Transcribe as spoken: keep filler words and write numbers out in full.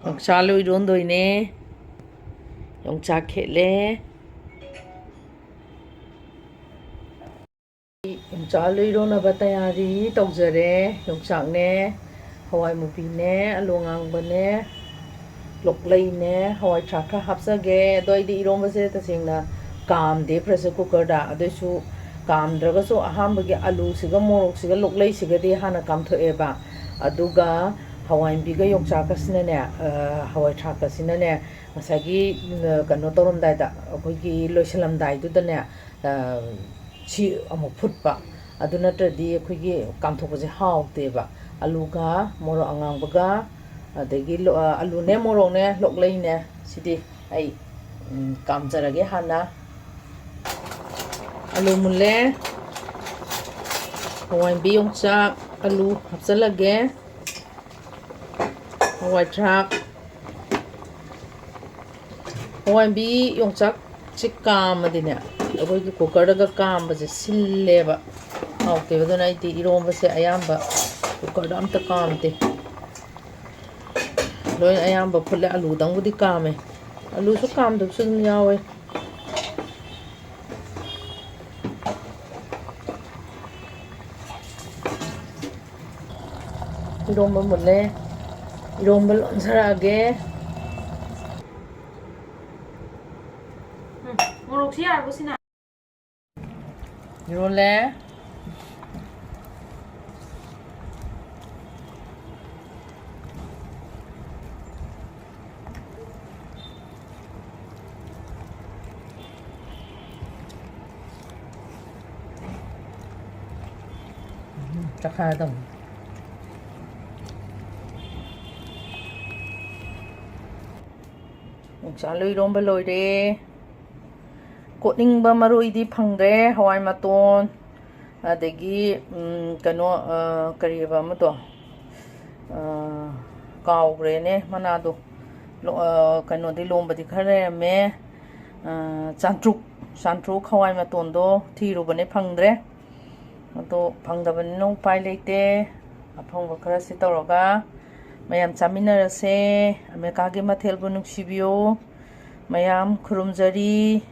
ꯌꯣꯡꯆꯥꯛ ꯑꯂꯨ ꯏꯔꯣꯟꯗꯣꯏꯅꯦ꯫ ꯌꯣꯡꯆꯥꯛ ꯈꯦꯠꯂꯦ꯫ ꯌꯣꯡꯆꯥꯛ ꯑꯂꯨ ꯏꯔꯣꯟꯅꯕ ꯇꯌꯥꯔꯤ ꯇꯧꯖꯔꯦ꯫ ꯌꯣꯡꯆꯥꯛꯅꯦ, ꯍꯋꯥꯏ ꯃꯨꯕꯤꯅꯦ, ꯑꯂꯨ ꯑꯉꯥꯡꯕꯅꯦ, ꯂꯣꯛꯂꯩꯅꯦ, ꯍꯋꯥꯏ ꯊ꯭ꯔꯥꯛ ꯈꯔ ꯍꯥꯞꯆꯒꯦ꯫ ꯑꯗꯣ ꯑꯩꯗꯤ ꯏꯔꯣꯟꯕꯁꯦ ꯇꯁꯦꯡꯅ ꯀꯥꯝꯗꯦ pressure cookerꯗ꯫ ꯑꯗꯨꯏꯁꯨ ꯀꯥꯝꯗ꯭ꯔꯒꯁꯨ ꯑꯍꯥꯟꯕꯒꯤ ꯑꯂꯨꯁꯤꯒ ꯃꯣꯔꯣꯛꯁꯤꯒ ꯂꯣꯛꯂꯩꯁꯤꯒꯗꯤ ꯍꯥꯟꯅ ꯀꯥꯝꯊꯣꯛꯑꯦꯕ꯫ ꯑꯗꯨꯒ ꯍꯋꯥꯏ ꯃꯨꯕꯤꯒ ꯌꯣꯡꯆꯥꯛꯀꯁꯤꯅꯅꯦ, ꯑ, ꯍꯋꯥꯏ ꯊ꯭ꯔꯥꯛꯀꯁꯤꯅꯅꯦ, ꯉꯁꯥꯏꯒꯤ, ꯎꯝ, ꯀꯩꯅꯣ ꯇꯧꯔꯝꯗꯥꯏꯗ, ꯑꯩꯈꯣꯏꯒꯤ ꯂꯣꯏꯁꯤꯜꯂꯝꯗꯥꯏꯗꯨꯗꯅꯦ, ꯑ, ꯁꯤ ꯑꯃꯨꯛ ꯐꯨꯠꯄ꯫ ꯑꯗꯨ ꯅꯠꯇ꯭ꯔꯗꯤ ꯑꯩꯈꯣꯏꯒꯤ ꯀꯥꯝꯊꯣꯛꯄꯁꯦ ꯍꯥꯎꯇꯦꯕ꯫ ꯑꯂꯨꯒ ꯃꯣꯔꯣꯛ ꯑꯉꯥꯡꯕꯒ, ꯑꯗꯒꯤ ꯂꯣ-, ꯑ, ꯑꯂꯨꯅꯦ, ꯃꯣꯔꯣꯛꯅꯦ, ꯂꯣꯛꯂꯩꯅꯦ, ꯁꯤꯗꯤ ꯑꯩ, ꯎꯝ, ꯀꯥꯝꯖꯔꯒꯦ ꯍꯥꯟꯅ꯫ ꯑꯂꯨ ꯃꯨꯜꯂꯦ꯫ ꯍꯋꯥꯏꯕꯤ ꯌꯣꯡꯆꯥꯛ ꯑꯂꯨ ꯍꯥꯞꯆꯜꯂꯒꯦ꯫ ꯍꯋꯥꯏ ꯊ꯭ꯔꯥꯛ, ꯍꯋꯥꯏꯕꯤ ꯌꯣꯡꯆꯥꯛꯁꯦ ꯀꯥꯝꯃꯗꯤꯅꯦ, ꯑꯩꯈꯣꯏꯒꯤ cookerꯗꯒ ꯀꯥꯝꯕꯁꯦ ꯁꯤꯜꯂꯦꯕ, ꯍꯥꯎꯇꯦꯕ꯫ ꯑꯗꯨꯅ ꯑꯩꯗꯤ ꯏꯔꯣꯝꯕꯁꯦ ꯑꯌꯥꯝꯕ cookerꯗ ꯑꯝꯇ ꯀꯥꯝꯗꯦ꯫ ꯂꯣꯏ ꯑꯌꯥꯝꯕ ꯐꯨꯠꯂꯦ, ꯑꯂꯨꯗꯪꯕꯨꯗꯤ ꯀꯥꯝꯃꯦ꯫ ꯑꯂꯨꯁꯨ ꯀꯥꯝꯗꯕꯁꯨ ꯑꯗꯨꯝ ꯌꯥꯎꯋꯦ꯫ ꯏꯔꯣꯝꯕ ꯃꯨꯜꯂꯦ꯫ ꯏꯔꯣꯝꯕ ꯂꯣꯟꯖꯔꯛꯑꯒꯦ꯫ ꯎꯝ, ꯃꯣꯔꯣꯛꯁꯤ ꯌꯥꯔꯕꯣ ꯁꯤꯅ? ꯏꯔꯣꯜꯂꯦ꯫ ꯎꯝ, ꯆꯥꯛꯈꯥꯏꯔꯗꯧꯅꯤ꯫ ꯌꯣꯡꯆꯥꯛ ꯑꯂꯨ ꯏꯔꯣꯝꯕ ꯂꯣꯏꯔꯦ꯫ ꯀꯣꯠꯅꯤꯡꯕ ꯃꯔꯣꯏꯗꯤ ꯐꯪꯗ꯭ꯔꯦ, ꯍꯋꯥꯏ ꯃꯇꯣꯟ, ꯑꯗꯒꯤ, ꯎꯝ, ꯀꯩꯅꯣ, ꯑ, ꯀꯔꯤꯑꯕ ꯑꯃꯗꯣ? ꯑ, ꯀꯥꯎꯒ꯭ꯔꯦꯅꯦ ꯃꯅꯥꯗꯣ꯫ ꯂꯣ-, ꯑ, ꯀꯩꯅꯣꯗꯤ, ꯂꯣꯝꯕꯗꯤ ꯈꯔ ꯂꯩꯔꯝꯃꯦ꯫ ꯑ, ꯆꯥꯟꯇ꯭ꯔꯨꯛ, ꯆꯥꯟꯇ꯭ꯔꯨꯛ ꯍꯋꯥꯏ ꯃꯇꯣꯟꯗꯣ ꯊꯤꯔꯨꯕꯅꯦ, ꯐꯪꯗ꯭ꯔꯦ꯫ ꯑꯗꯣ ꯐꯪꯗꯕꯅꯤꯅ ꯎꯄꯥꯏ ꯂꯩꯇꯦ꯫ ꯑꯐꯪꯕ ꯈꯔ ꯁꯤ ꯇꯧꯔꯒ ꯃꯌꯥꯝ ꯆꯥꯃꯤꯟꯅꯔꯁꯦ꯫ ꯑꯃꯦꯔꯤꯀꯥꯒꯤ ꯃꯊꯦꯜꯕꯨ ꯅꯨꯡꯁꯤꯕꯤꯌꯨ꯫ ꯃꯌꯥꯝ ꯈꯨꯔꯨꯝꯖꯔꯤ꯫